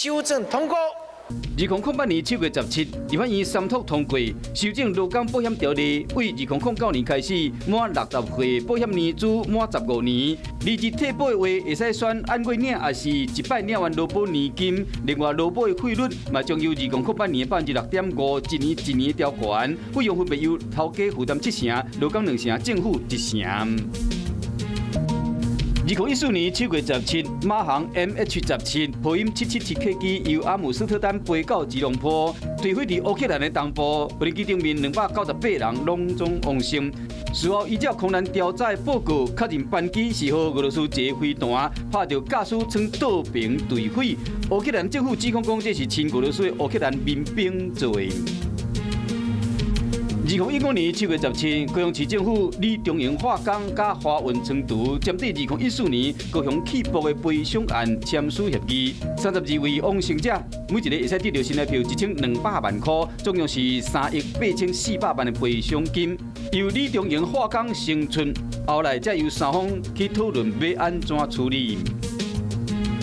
修正通過。2008年7月17，立法院三讀通過修正勞工保險條例，對2009年開始，滿60歲保險年資滿15年，離職退保的話，會使選按月領，抑是一擺領完勞保年金。另外，勞保的費率嘛將由2008年6.5%，一年一年調懸，費用分別由頭家負擔七成，勞工兩成，政府一成。2014年7月17，馬航 MH17波音777客機由阿姆斯特丹飛到吉隆坡，墜毀佇烏克蘭的東部，飛機頂面298人攏總往生。事後依照空難調查報告，確認班機是予俄羅斯一个飛彈拍著駕駛艙倒爿墜毀。烏克蘭政府指控講這是親俄羅斯的烏克蘭民兵做的。2015年7月17，高雄市政府與中營化工佮華運倉儲針對2014年高雄氣爆的賠償案簽署協議，32位往生者每一个會使得著新台幣1200萬箍，總共是3億8400萬的賠償金，由李中營化工承出，後來才由三方去討論欲按怎處理。